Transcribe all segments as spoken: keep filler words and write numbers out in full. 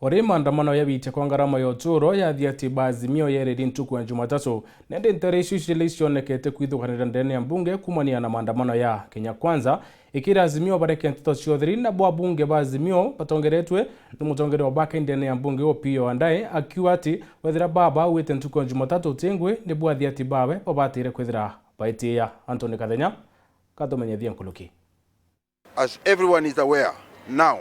Uri maandamano ya witia kwa ngarama ya uturo ya athiati ba Azimio yererie ntuku ya Jumatatu, nende ntere icio iciele icionekete kwithukanira ndene ya mbunge kumania na maandamano ya Kenya Kwanza, ikira Azimio bareke nteto cia utheri, nabo abunge ba Azimio batongeretwe ni mutongeria wa bake ndene ya mbunge Opiyo Wandayi, akiuga ati wethira baba auite ntuku ya Jumatatu uti ngui, nibo athiati bawe babatire kwithira baitiia. Anthony Kathenya katumenyethie nkuruki. As everyone is aware now,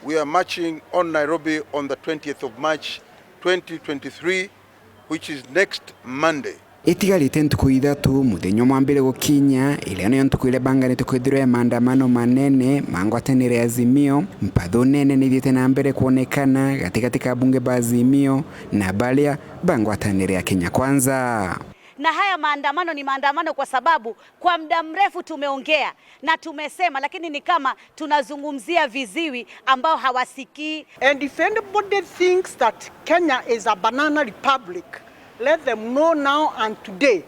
we are marching on Nairobi on the twentieth of March twenty twenty-three, which is next Monday. Itigarite ntuku ithatu muthenya umwe ambire gukinya, iria niyo ntuku iria banganite kwithirwa ya maandamano manene ma ngwataniro ya Azimio, mpathu nene nithiite na mbere kwonekana gatigati ka abunge ba Azimio na baria ba ngwataniro ya Kenya Kwanza. Na haya maandamano ni maandamano kwa sababu kwa muda mrefu tumeongea na tumesema, lakini ni kama tunazungumzia viziwi ambao hawasikii. And if anybody thinks that Kenya is a banana republic, let them know now and today.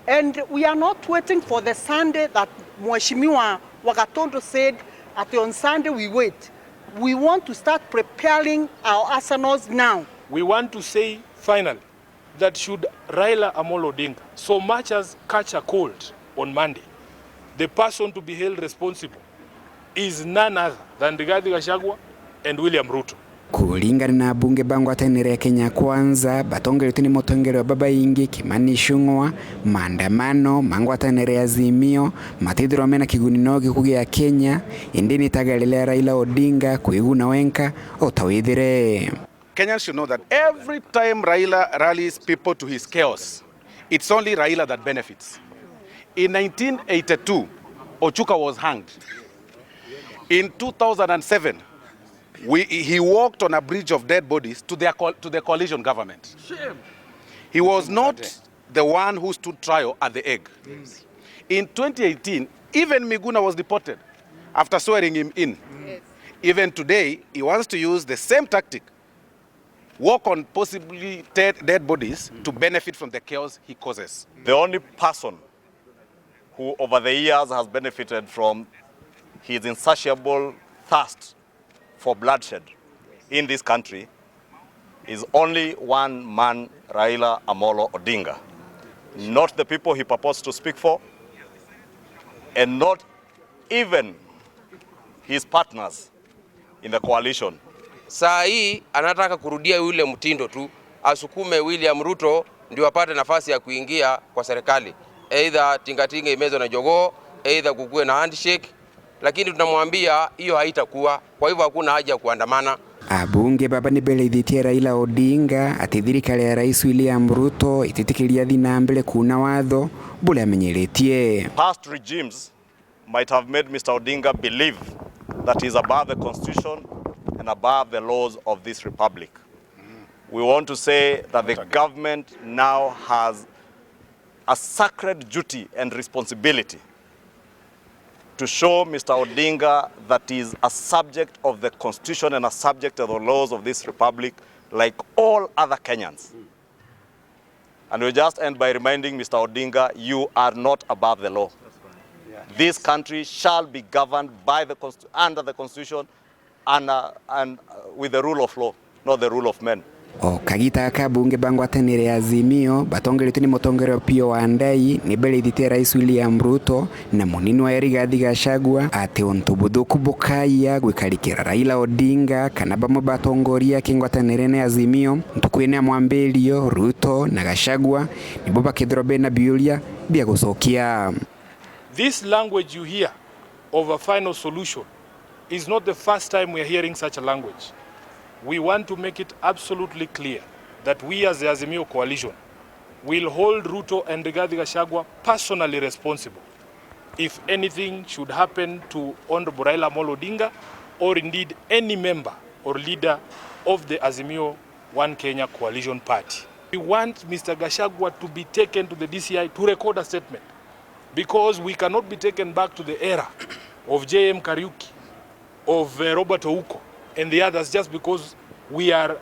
And we are not waiting for the Sunday that Mheshimiwa Wagatondo said that on Sunday we wait. We want to start preparing our arsenals now. We want to say finally that should Raila Amolo Odinga so much as catch a cold on Monday, the person to be held responsible is none other than Rigathi Gachagua and William Ruto. Kuringana na abunge ba ngwataniro ya Kenya Kwanza, batongeretwe ni mutongeria wa babaingi Kimani Ichung'wa, maandamano ma ngwataniro ya Azimio matithirwa mena kiguni no gikuo gia Kenya, indi ni itaga riria Raila Odinga kwiguna wenka o ta withire. Kenyans should know that every time Raila rallies people to his chaos, it's only Raila that benefits. In nineteen eighty-two, Ochuka was hanged. In two thousand and seven, we, he walked on a bridge of dead bodies to, their coal-, to the coalition government. He was not the one who stood trial at The Hague. In twenty eighteen, even Miguna was deported after swearing him in. Even today, he wants to use the same tactic, walk on possibly dead, dead bodies to benefit from the chaos he causes. The only person who over the years has benefited from his insatiable thirst for bloodshed in this country is only one man, Raila Amolo Odinga. Not the people he purports to speak for, and not even his partners in the coalition. Saa hii anataka kurudia yule mtindo tu, asukume William Ruto ndio apate nafasi ya kuingia kwa serikali. Either tingatinga imezwe na jogoo, either kukuwe na handshake, lakini tunamwambia hiyo haitakuwa. Kwa hivyo hakuna haja ya kuandamana. Abunge baba ni berithitie Raila Odinga ati thirikari ya Rais William Ruto ititikiria athi na mbere kuuna watho buria amenyeretie. Past regimes might have made Mister Odinga believe that he is above the constitution and above the laws of this republic. We want to say that the government now has a sacred duty and responsibility to show Mister Odinga that he is a subject of the constitution and a subject of the laws of this republic like all other Kenyans. And we'll just end by reminding Mister Odinga, you are not above the law. This country shall be governed by the consti-, under the constitution and, uh, and, uh, with the rule of law, not the rule of men. O kagita gaka, abunge ba ngwataniro ya Azimio batongeretwe ni mutongeria Opiyo Wandayi ni berithitie Rais William Ruto na munini wa Rigathi Gachagua ati untu buthuku bukaya gwikarikira Raila Odinga kana bamwe ba atongoria ki ngwataniro-ini ya Azimio. Ntuku-ini ya mwambirio, Ruto na Gachagua nibo bakethirwa bena biuria bia gucokia. This language you hear of a final solution is not the first time we are hearing such a language. We want to make it absolutely clear that we as the Azimio coalition will hold Ruto and Rigathi Gachagua personally responsible if anything should happen to Honorable Raila Amolo Odinga or indeed any member or leader of the Azimio One Kenya Coalition Party. We want Mister Gachagua to be taken to the D C I to record a statement, because we cannot be taken back to the era of J M Kariuki, of, uh, Robert Ouko and the others just because we are,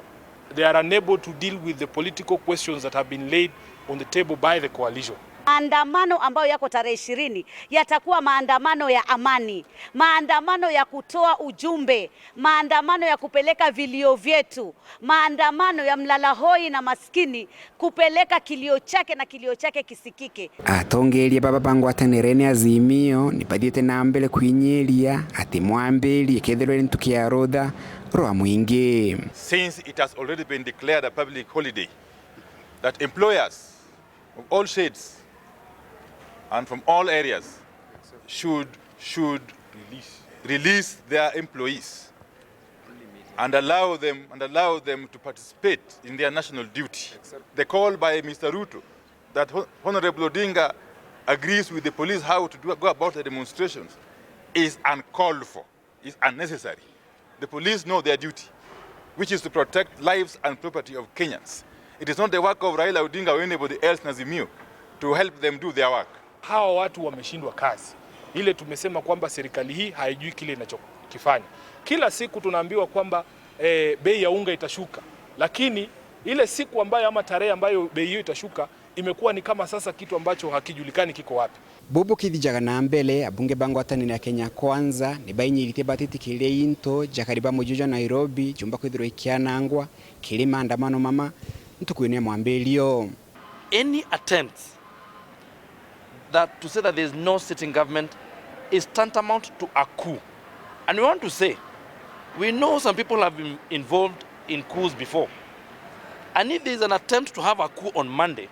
they are unable to deal with the political questions that have been laid on the table by the coalition. Maandamano ambayo yako tarehe ishirini yatakuwa maandamano ya amani, maandamano ya kutoa ujumbe, maandamano ya kupeleka vilio vyetu, maandamano ya mlala hoi na maskini kupeleka kilio chake na kilio chake kisikike. Atongeria baba ba ngwataniro ni Azimio ni bathiite na mbere kwinyiria ati mwambiri ikethirwa iri ntuku ya rutha rwa mwingi. Since it has already been declared a public holiday, that employers of all shades and from all areas should, should release their employees and allow them, and allow them to participate in their national duty. The call by Mister Ruto that Hon-, Honorable Odinga agrees with the police how to do, go about the demonstrations is uncalled for, is unnecessary. The police know their duty, which is to protect lives and property of Kenyans. It is not the work of Raila Odinga or anybody else in Azimio to help them do their work. Hawa watu wameshindwa kazi. Ile tumesema kwamba serikali hii haijui kile inachokifanya. Kila siku tunaambiwa kwamba, eh, bei ya unga itashuka, lakini ile siku ambayo ama tarehe ambayo bei hiyo itashuka imekuwa ni kama sasa kitu ambacho hakijulikani kiko wapi. Bubu kithijaga na mbere, abunge ba ngwataniro ya Kenya Kwanza ni bainyiritie batitikiria into jakari ba muji jwa Nairobi jumba kwithirwa ikianangwa kiri maandamano mama ntukuine ya mwambirio. Any attempt that to say that there is no sitting government is tantamount to a coup. And we want to say, we know some people have been involved in coups before. And if there is an attempt to have a coup on Monday,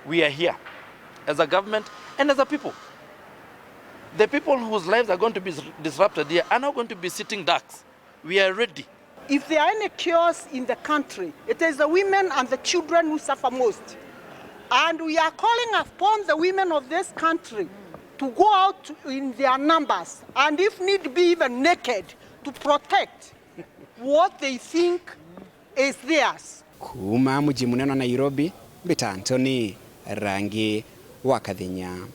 we are here as a government and as a people. The people whose lives are going to be disrupted here are not going to be sitting ducks. We are ready. If there are any chaos in the country, it is the women and the children who suffer most. And we are calling upon the women of this country to go out in their numbers, and if need be, even naked, to protect what they think is theirs. Kuuma muji munene wa Nairobi, mbita Anthony Rangi wa Kathenya.